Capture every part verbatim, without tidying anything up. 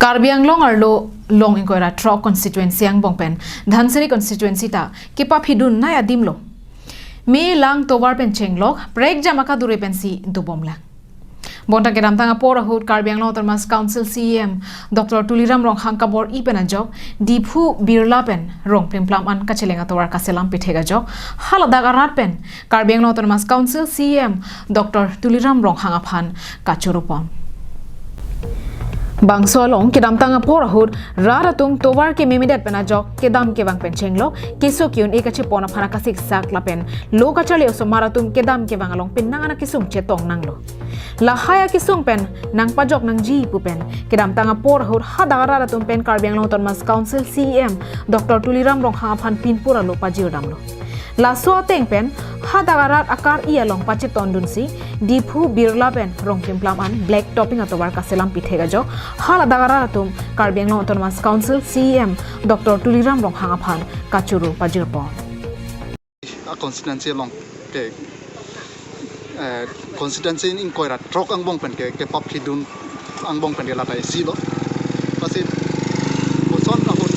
Karbi Anglong arlo long ingkoi ra throk constituency angbong pen Dhansiri constituency ta kepaphidun nai adim lo. Me lang tovar pen chenglok, prekjam akadure pensi dobom lang. Bonta kedamtang apor ahut Karbi Anglong Autonomous Council C E M Doctor Tuliram Ronghang kabor-i pen ajok, Diphu Birla pen Rongplimplam an kacheleng atovar kaselam pithek ajok, haladak arat pen Karbi Anglong Autonomous Council C E M Doctor Tuliram Ronghang aphan kachoro pon. Bangso along kedamtang apor ahut rat atum tovar kememedet pen ajok kedam kevang pen chenglok, keso ke-un-e kachepon aphan akasiksak lapen lo kacharli osomar atum kedam kevang along penang an akesung chetong nanglo. Lahai akesung pen nangpajok nangji pu pen kedamtang apor ahut hadak arat atum pen Karbi Anglong Autonomous Council C E M Doctor Tuliram Ronghang aphan pinpur alo pajirdamlo. Laso ateng pen hadak arat akar-i along pachetondunsi Diphu Birla pen Rongplimplam an black topping atovar kaselam pithek ajok, haladak arat atum Karbi Anglong Autonomous Council C E M Doctor Tuliram Ronghang aphan kachoro pajirpon. A constituency along ke, eh, constituency ingkoi ra throk angbong pen ke, kepaphidun angbong pen ke lata isi lo. Lasi koson ahut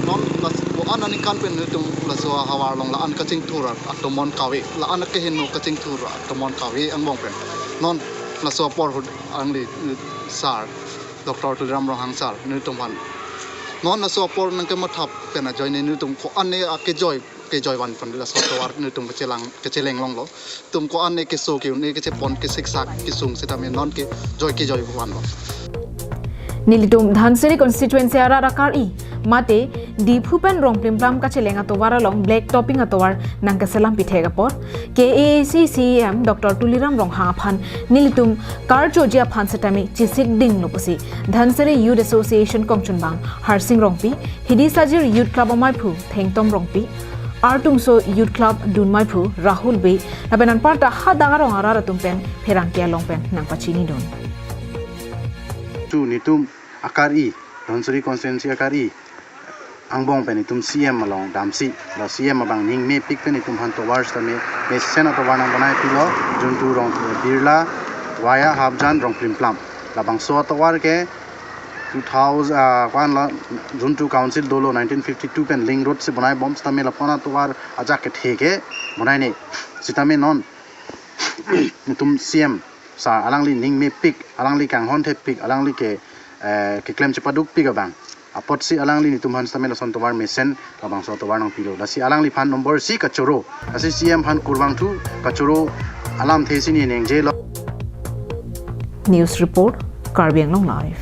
non las ko-an aningkan pen nelitum laso ahavar along la-an kachingthur atomon kave, la-an akehingno kachingthur atomon kave angbong pen non laso apor ahut alangli, eh, sir Doctor Tuliram Ronghang sir nelitum aphan non laso apor nangkemathap pen ajoine nelitum ko-an ne akejoi kejoi van pen laso tovar nelitum kachelang kacheleng longlo. Tum ko-an ne keso ke-un-e kachepon kesiksak kesung setame non kejoi kejoi vanlo. Nelitum Dhansiri constituency arat akar-i mate Diphu pen Rongplimplam kacheleng atovar along black topping atovar nangkaselam pithek apor, K A A C C E M Doctor Tuliram Ronghang aphan nelitum karchoji aphan setame chesikdinglo pusi Dhansiri Youth Association kongchunbang Harsing Rongpi, Hidi Sajir Youth Club amaiphu Thengtom Rongpi, Artumso Youth Club dunmaiphu Rahul Bey, lapen anparta hadak arong arat atum pen pherangke along pen nangpachinidun. Tu nelitum akar-i, Dhansiri constituency akar-i angbong pen nelitum C E M along damsi, la C E M abang ning mepik pen nelitum aphan tovar setame mesen atovar nangbanai pilo, Juntu Rong Birla via Hapjan Rongplimplam. Labangso atovar ke two thousand, ah, ko-an la Juntu Council dolo nineteen fifty-two pen link road si bonai bom setame lapu-an atovar ajak kethe ke bonai ne. Setame non nelitum C E M sir alangli ning mepik, alangli kanghon thepik, alangli ke, eh, keklem chepadukpik abang apotsi alangli nelitum aphan setame lason tovar mesen labangso tovar nangpilo. Lasi alangliphan nombor isi kachoro. Lasi C E M aphan kurvangthu, kachoro alamthe si ne nengjelo. News report, Karbi Anglong Live.